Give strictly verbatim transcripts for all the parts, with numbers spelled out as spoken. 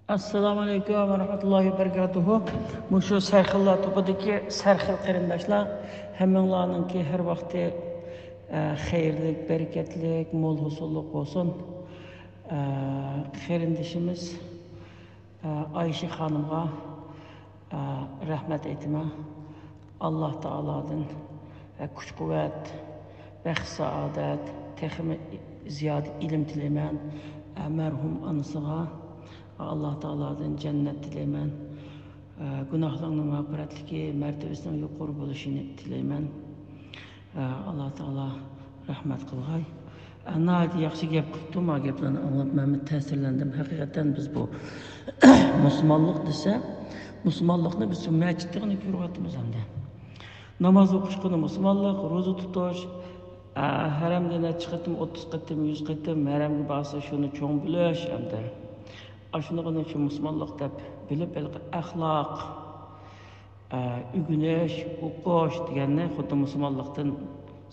ئەسسالامۇ ئەلەيكۇم ۋە رەھمەتۇللاھى ۋە بەرىكاتۇھۇ. مۇشۇ سەرخىللار توپىدىكى سەرخىل قېرىنداشلار، ھەممىڭلارنىڭكى ھەر ۋاقتى، ئە، خەيرلىك، بەرىكەتلىك، مول ھوسۇللۇق بولسۇن. ئە، قېرىندىشىمىز، ئە، ئايشە خانىمغا، ئە، رەھمەت ئېيتىمەن. ئاللا تائالادىن، ئە، كۈچ-قۇۋۋەت، بەخت-سائادەت، تېخىمۇ زىيادە ئىلىم تىلەيمەن. ئە، مەرھۇم ئانىسىغا ئاللا تائالادىن جەننەت تىلەيمەن. ئە، گۇناھلىرىنىڭ مەغپىرەتلىكى، مەرتىۋىسىنىڭ يۇقىرى بولۇشىنى تىلەيمەن. ئە، ئاللا تائالا رەھمەت قىلغاي. ئە، ناھايىتى ياخشى گەپ قىپتۇ، ما گەپلەرنى ئاڭلاپ مەنمۇ تەسىرلەندىم. ھەقىقەتەن بىز بۇ مۇسۇلمانلىق دېسە، مۇسۇلمانلىقنى بىز شۇ مەسچىتتىغىنە كۆرۈۋاتىمىز ئەمدى. ناماز ئوقۇشقىنى مۇسۇلمانلىق، روزا تۇتۇش، ئە، ھەرەمدە نەچچە قېتىم، ئوتتۇز قېتىم، يۈز قېتىم ھەرەمگە بارسا شۇنى چوڭ بىلىش ئەمدى. ئاشۇنىغىنى شۇ مۇسۇلمانلىق دەپ بىلىپ، ھېلىقى ئەخلاق، ئە، ئۆگىنىش، ئوقۇش دېگەننى خۇددى مۇسۇلمانلىقتىن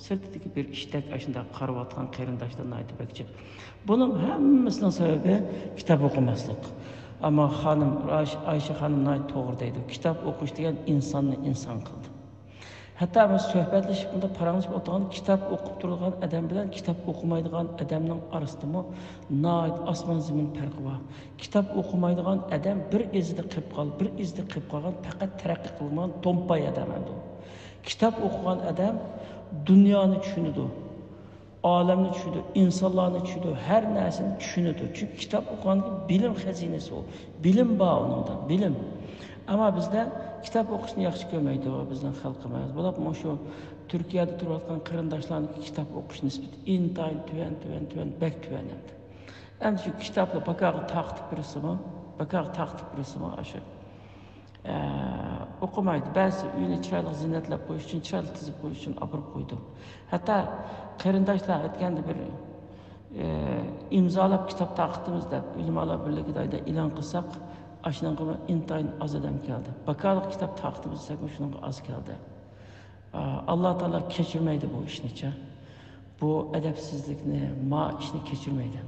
سىرتىدىكى بىر ئىشتەك ئاشۇنداق قارىۋاتقان قېرىنداشلار ناھايىتى بەك جىق. بۇنىڭ ھەممىسىنىڭ سەۋەبى كىتاب ئوقۇماسلىق. ئەمما خانىم، ئايش-، ئايشە خانىم ناھايىتى توغرا دەيدۇ. كىتاب ئوقۇش دېگەن ئىنساننى ئىنسان قىلىدۇ. ھەتتا بىز سۆھبەتلىشىپ، بۇنداق پاراڭلىشىپ ئولتۇرغان، كىتاب ئوقۇپ تۇرىدىغان ئادەم بىلەن كىتاب ئوقۇمايدىغان ئادەمنىڭ ئارىسىدىمۇ ناھايىتى ئاسمان زېمىن پەرقى بار. كىتاب ئوقۇمايدىغان ئادەم بىر ئىزىدا قېلىپ قال-، بىر ئىزىدا قېلىپ قالغان، پەقەت تەرەققىي قىلمىغان تومپاي ئادەم ئەمدى. كىتاب ئوقۇغان ئادەم دۇنيانى چۈشىنىدۇ، ئالەمنى چۈشىنىدۇ، ئىنسانلارنى چۈشىنىدۇ، ھەر نەرسىنى چۈشىنىدۇ. چۈنكى كىتاب ئوقۇغاندىن كېيىن بىلىم خەزىنىسى ئۇ. بىلىم بار ئۇنىڭدا، بىلىم. ئەمما بىزدە كىتاب ئوقۇشنى ياخشى كۆرمەيدۇ بىزنىڭ خەلقىمىز. بولۇپمۇ شۇ تۈركىيەدە تۇرۇۋاتقان قېرىنداشلارنىڭكى كىتاب ئوقۇش نىسبىتى ئىنتايىن تۆۋەن، تۆۋەن، تۆۋەن، بەك تۆۋەن ئەمدى. ئەمدى شۇ كىتابنى باكاغا تارقىتىپ بېرىسىمۇ، باكاغا تارقىتىپ بېرىسىمۇ، ئاشۇ، ئە، ئوقۇمايدۇ. بەزىسى ئۆيىنى چىرايلىق زىننەتلەپ قويۇش ئۈچۈن، چىرايلىق تىزىپ قويۇش ئۈچۈن ئاپىرىپ قويىدۇ. ھەتتا قېرىنداشلار ئېيتكەندە بىر، ئە، ئىمزالاپ كىتاب تارقىتىمىز دەپ، ئۆلىمالار بىرلىكىدە ئېلان قىلساق، ئاشۇنىڭغىمۇ ئىنتايىن ئاز ئادەم كەلدى. باكالىق كىتاب تارقىتىمىز دېسەكمۇ شۇنىڭغا ئاز كەلدى. ئا، ئاللا تائالا كەچۈرمەيدۇ بۇ ئىشنىچە. بۇ ئەدەپسىزلىكنى، ما ئىشنى كەچۈرمەيدۇ.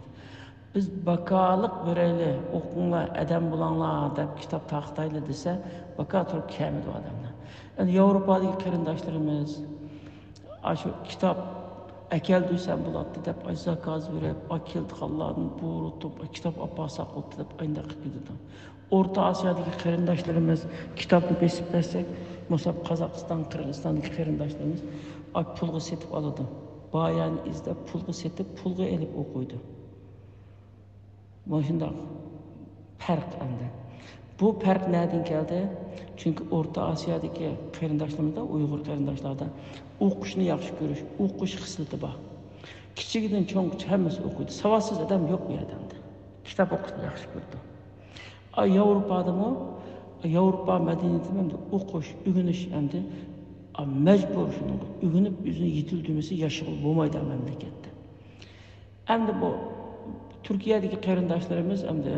بىز باكالىق بېرەيلى، ئوقۇڭلار، ئادەم بولۇڭلار دەپ كىتاب تارقىتايلى دېسە، باكا تۇرۇپ كەلمىدى ئۇ ئادەملەر. ئەمدى ياۋروپادىكى قېرىنداشلىرىمىز، ئاشۇ كىتاب ئەكەلدۈرسەم بولاتتى دەپ، ئاي زاكاز بېرىپ، ئاي كېلىدىغانلاردىن بۇيرۇتۇپ، ئاي كىتاب ئاپارساق بولاتتى دەپ، ئاينداق قىلىپ كېتىدۇ. ئورتا ئاسىيادىكى قېرىنداشلىرىمىز كىتابنى بېسىپ بەرسەك، مۇساپ قازاقىستان، قىرغىزىستاندىكى قېرىنداشلىرىمىز ئاي پۇلغا سېتىپ ئالىدۇ. بايانى ئىزدەپ، پۇلغا سېتىپ، پۇلغا ئېلىپ ئوقۇيدۇ. مۇشۇنداق پەرق ئەمدى. بۇ پەرق نەدىن كەلدى؟ چۈنكى ئورتا ئاسىيادىكى قېرىنداشلىرىمىزدا، ئۇيغۇر قېرىنداشلاردا ئوقۇشنى ياخشى كۆرۈش، ئوقۇش خىسلىتى بار. كىچىكىدىن چوڭغىچە ھەممىسى ئوقۇيدۇ. ساۋاتسىز ئادەم يوق بۇ يەردە ئەمدى. كىتاب ئوقۇشنى ياخشى كۆرىدۇ. ئا، ياۋروپادىمۇ، ياۋروپا مەدەنىيىتىمۇ ئەمدى ئوقۇش، ئۆگىنىش ئەمدى، ئا، مەجبۇر شۇنىڭغا. ئۆگىنىپ ئۆزىنى يېتىلدۈرمىسە ياشىغىلى بولمايدۇ مەملىكەتتە. ئەمدى بۇ تۈركىيەدىكى قېرىنداشلىرىمىز ئەمدى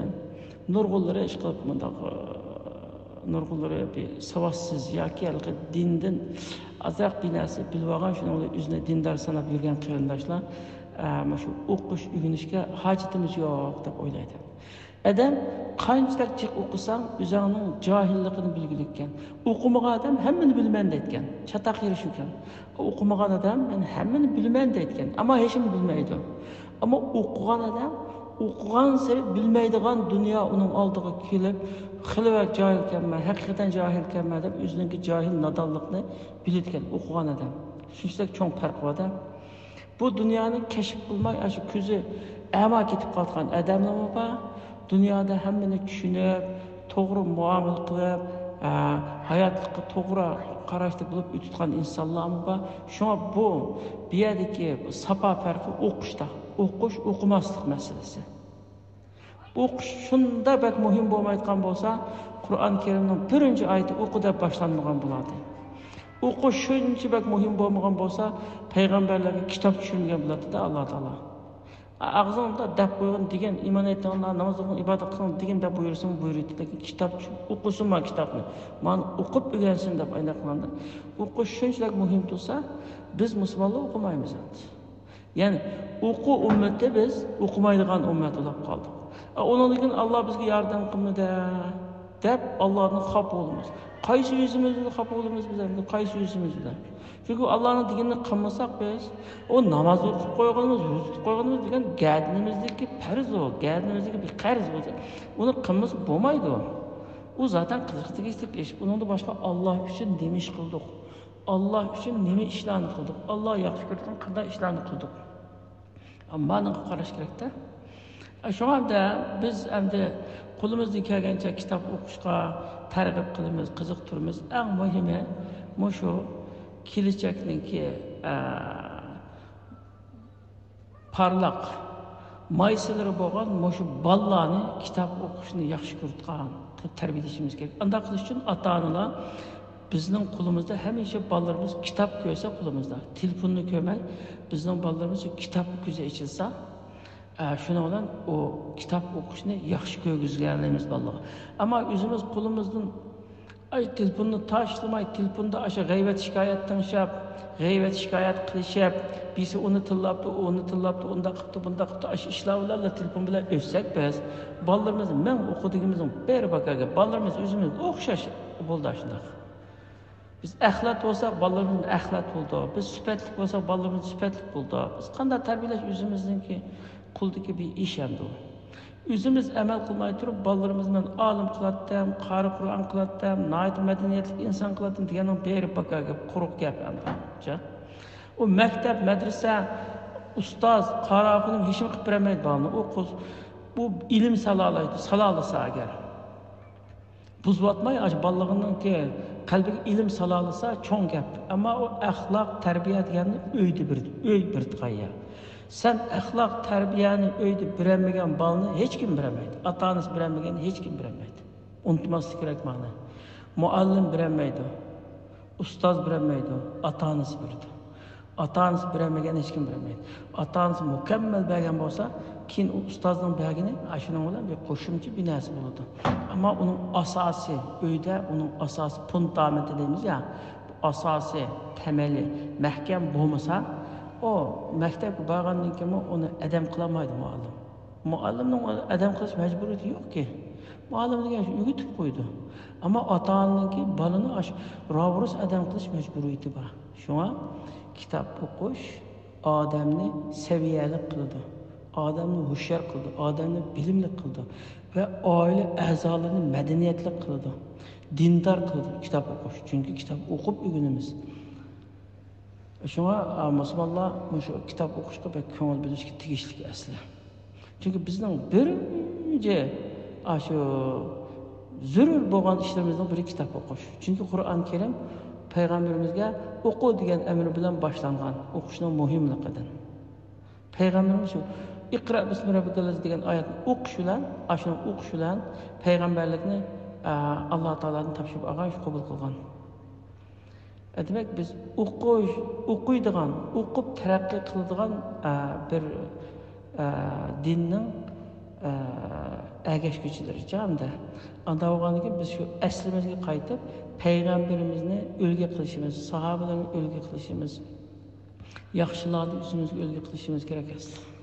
نۇرغۇنلىرى ئىشقىلىپ مۇنداق، ئا، نۇرغۇنلىرى بىر ساۋاتسىز ياكى ھېلىقى دىندىن ئازراق بىر نەرسە بىلىۋالغان، شۇنىڭ بىلەن ئۆزىنى دىندار ساناپ يۈرگەن قېرىنداشلار، ئا، مۇشۇ ئوقۇش، ئۆگىنىشكە ھاجىتىمىز يوق دەپ ئويلايدۇ. ئادەم قانچىلىك جىق ئوقۇساڭ، ئۆزۈڭنىڭ جاھىللىقىنى بىلگۈلۈككەن. ئوقۇمىغان ئادەم ھەممىنى بىلىمەن دەيدىكەن. چاتاق يېرى شۇكەن. ئوقۇمىغان ئادەم مەن ھەممىنى بىلىمەن دەيدىكەن. ئەمما ھېچنېمە بىلمەيدۇ. ئەمما ئوقۇغان ئادەم ئوقۇغانسېرى بىلمەيدىغان دۇنيا ئۇنىڭ ئالدىغا كېلىپ، خېلى بەك جاھىلكەنمەن، ھەقىقەتەن جاھىلكەنمەن دەپ ئۆزىنىڭكى جاھىل نادانلىقىنى بىلىدىكەن ئوقۇغان ئادەم. شۇنچىلىك چوڭ پەرق بار-دە. بۇ دۇنيانى كەشىپ قىلماي، ئاشۇ كۆزى ئەما كېتىپ قالغان ئادەملەرمۇ بار. دۇنيادا ھەممىنى چۈشىنىپ، توغرا مۇئامىلە قىلىپ، ئە، ھاياتلىققا توغرا قاراشتا بولۇپ ئۆتۈۋاتقان ئىنسانلارمۇ بار. شۇڭا بۇ، بۇ يەردىكى ساپا پەرقى ئوقۇشتا. ئوقۇش، ئوقۇماسلىق مەسىلىسى. ئوقۇش شۇنداق بەك مۇھىم بولمايدىغان بولسا، قۇرئان كەرىمنىڭ بىرىنچى ئايىتى «ئوقۇ» دەپ باشلانمىغان بولاتتى. ئوقۇش شۇنچە بەك مۇھىم بولمىغان بولسا، پەيغەمبەرلەرگە كىتاب چۈشۈرمىگەن بولاتتى-دە ئاللا تائالا. ئاغزىڭدا دەپ قويغىن دېگىن، ئىمان ئېيتىڭلار، ناماز ئوقۇڭ، ئىبادەت قىلىڭ دېگىن دەپ بۇيرۇسىمۇ بۇيرۇيتتى. لېكىن كىتاب چۈ-، ئوقۇسۇنما كىتابنى. مانا ئوقۇپ ئۆگەنسۇن دەپ ئاينداق قىلغاندا، ئوقۇش شۇنچىلىك مۇھىم تۇرسا، بىز مۇسۇلمانلار ئوقۇمايمىز ئەمدى. يەنى ئوقۇ ئۈممىتى بىز ئوقۇمايدىغان ئۈممەت بولۇپ قالدۇق. ئۇنىڭدىن كېيىن ئاللا بىزگە ياردەم قىلمىدى دەپ ئاللادىن خاپا بولىمىز. قايسى يۈزىمىز بىلەن خاپا بولىمىز بىز ئەمدى؟ قايسى يۈزىمىز بىلەن؟ چۈنكى ئاللانىڭ دېگىنىنى قىلمىساق بىز، ئۇ ناماز ئوقۇپ قويغىنىمىز، روزا تۇتۇپ قويغىنىمىز دېگەن گەدىنىمىزدىكى پەرز ئۇ، گەدىنىمىزدىكى بىر قەرز ئۇ. ئۇنى قىلمىسا بولمايدۇ. ئۇ زاتەن قىزىق تېگىشلىك ئىش. ئۇنىڭدا باشقا ئاللا ئۈچۈن نېمە ئىش قىلدۇق؟ ئاللا ئۈچۈن نېمە ئىشلارنى قىلدۇق؟ ئاللا ياخشى كۆرىدىغان قانداق ئىشلارنى قىلدۇق؟ مانىغا قاراش كېرەكتە. شۇڭا دە بىز ئەمدى قولىمىزدىن كەلگەنچە كىتاب ئوقۇشقا تەرغىب قىلىمىز، قىزىقتۇرىمىز. ئەڭ مۇھىمى مۇشۇ كېلىچەكنىڭكى، ئە، پارلاق مايسىلىرى بولغان مۇشۇ بالىلارنى كىتاب ئوقۇشنى ياخشى كۆرىدىغان قىلىپ تەربىيەلىشىمىز كېرەك. ئانداق قىلىش ئۈچۈن ئاتا-ئانىلار بىزنىڭ قولىمىزدا ھەمىشە بالىلىرىمىز كىتاب كۆرسە قولىمىزدا، تېلېفوننى كۆرمەي، بىزنىڭ بالىلىرىمىز شۇ كىتاب كۆزى ئېچىلسا، ئە، شۇنىڭ بىلەن ئۇ كىتاب ئوقۇشنى ياخشى كۆرگۈزگەلەيمىز بالىلارغا. ئەمما ئۆزىمىز قولىمىزدىن، ئاي، تېلېفوننى تاشلىماي، تېلېفوندا ئاشۇ غەيۋەت شىكايەت تىڭشاپ، غەيۋەت شىكايەت قىلىشىپ، بىرسى ئۇنى تىللاپتۇ، ئۇنى تىللاپتۇ، ئۇنداق قىپتۇ، بۇنداق قىپتۇ، ئاشۇ ئىشلار بىلەنلا تېلېفون بىلەن ئۆتسەك بىز، بالىلىرىمىز مىڭ ئوقۇيدىغىنىمىزنىڭ بىرى بار ئىكەن. بالىلىرىمىز ئۆزىمىزگە ئوخشاش بولىدۇ شۇنداق. بىز ئەخلەت بولساق، بالىلىرىمىز ئەخلەت بولىدۇ. بىز سۈپەتلىك بولساق، بالىلىرىمىز سۈپەتلىك بولىدۇ. بىز قانداق تەربىيەلەش ئۆزىمىزنىڭكى قولىدىكى بىر ئىش ئەمدى ئۇ. ئۆزىمىز ئەمەل قىلماي تۇرۇپ، بالىلىرىمىزنى مەن ئالىم قىلاتتىم، قارى قۇرئان قىلاتتىم، ناھايىتى مەدەنىيەتلىك ئىنسان قىلاتتىم دېگەننىڭ بىرى بىكار گەپ، قۇرۇق گەپ ئەمدى. ئۇ مەكتەپ، مەدرىسە، ئۇستاز، قارا خانىم ھېچنېمە قىلىپ بېرەلمەيدۇ بالىنى. ئۇ قىز، بۇ ئىلىم سالالايدۇ، سالالىسا ئەگەر. بۇزۇۋاتماي، ئاشۇ بالىلىقىنىڭكى قەلبىگە ئىلىم سالالىسا، چوڭ گەپ. ئەمما ئۇ ئەخلاق تەربىيە دېگەننى ئۆيدە بېرىدۇ، ئۆي بېرىدىغان يەر. سەن ئەخلاق تەربىيەنى ئۆيدە بېرەلمىگەن بالىنى ھېچكىم بېرەلمەيدۇ. ئاتا-ئانىسى بېرەلمىگەننى ھېچكىم بېرەلمەيدۇ. ئۇنتۇماسلىق كېرەك مانا. مۇئەللىم بېرەلمەيدۇ. ئۇستاز بېرەلمەيدۇ. ئاتا-ئانىسى بېرىدۇ. ئاتا-ئانىسى بېرەلمىگەن ھېچكىم بېرەلمەيدۇ. ئاتا-ئانىسى مۇكەممەل بەرگەن بولسا، كېيىن ئۇ ئۇستازنىڭ بەرگىنى ئاشۇنىڭ بىلەن بىر قوشۇمچە بىر نەرسە بولىدۇ. ئەمما ئۇنىڭ ئاساسى، ئۆيدە ئۇنىڭ ئاساسى، پۇندامېنتى دەيمىز يا، ئاساسى، تەمەلى مەھكەم بولمىسا، ئۇ مەكتەپكە بارغاندىن كېيىنمۇ ئۇنى ئادەم قىلالمايدۇ مۇئەللىم. مۇئەللىمنىڭ ئۇنى ئادەم قىلىش مەجبۇرىيىتى يوقكى. مۇئەللىم دېگەن شۇ ئۆگىتىپ قويىدۇ. ئەمما ئاتا-ئانىنىڭكى بالىنى ئاشۇ راۋۇرۇس ئادەم قىلىش مەجبۇرىيىتى بار. شۇڭا كىتاب ئوقۇش ئادەمنى سەۋىيەلىك قىلىدۇ، ئادەمنى ھوشيار قىلىدۇ، ئادەمنى بىلىملىك قىلىدۇ ۋە ئائىلە ئەزالىرىنى مەدەنىيەتلىك قىلىدۇ، دىندار قىلىدۇ كىتاب ئوقۇش. چۈنكى كىتاب ئوقۇپ ئۆگىنىمىز. شۇڭا، ئا، مۇسۇلمانلار مۇشۇ كىتاب ئوقۇشقا بەك كۆڭۈل بۆلۈشكە تېگىشلىك ئەسلى. چۈنكى بىزنىڭ بىرىنچى ئاشۇ زۆرۈر بولغان ئىشلىرىمىزنىڭ بىرى كىتاب ئوقۇش. چۈنكى قۇرئان كەرىم پەيغەمبىرىمىزگە ئوقۇ دېگەن ئەمر بىلەن باشلانغان، ئوقۇشنىڭ مۇھىملىقىدىن. پەيغەمبىرىمىز شۇ «ئىقرا بىسمى رەببىكەللەزى» دېگەن ئايەتنى ئوقۇش بىلەن، ئاشۇنى ئوقۇش بىلەن پەيغەمبەرلىكنى، ئە، ئاللا تائالادىن تاپشۇرۇپ ئالغان، شۇ قوبۇل قىلغان. دېمەك، بىز ئوقۇش، ئوقۇيدىغان، ئوقۇپ تەرەققىي قىلىدىغان، ئە، بىر، ئە، دىننىڭ، ئە، ئەگەشكۈچىلىرى ئەمدى. ئانداق بولغاندىن كېيىن بىز شۇ ئەسلىمىزگە قايتىپ، پەيغەمبىرىمىزنى ئۈلگە قىلىشىمىز، ساھابىلەرنى ئۈلگە قىلىشىمىز، ياخشىلارنى ئۆزىمىزگە ئۈلگە قىلىشىمىز كېرەك ئەسلى.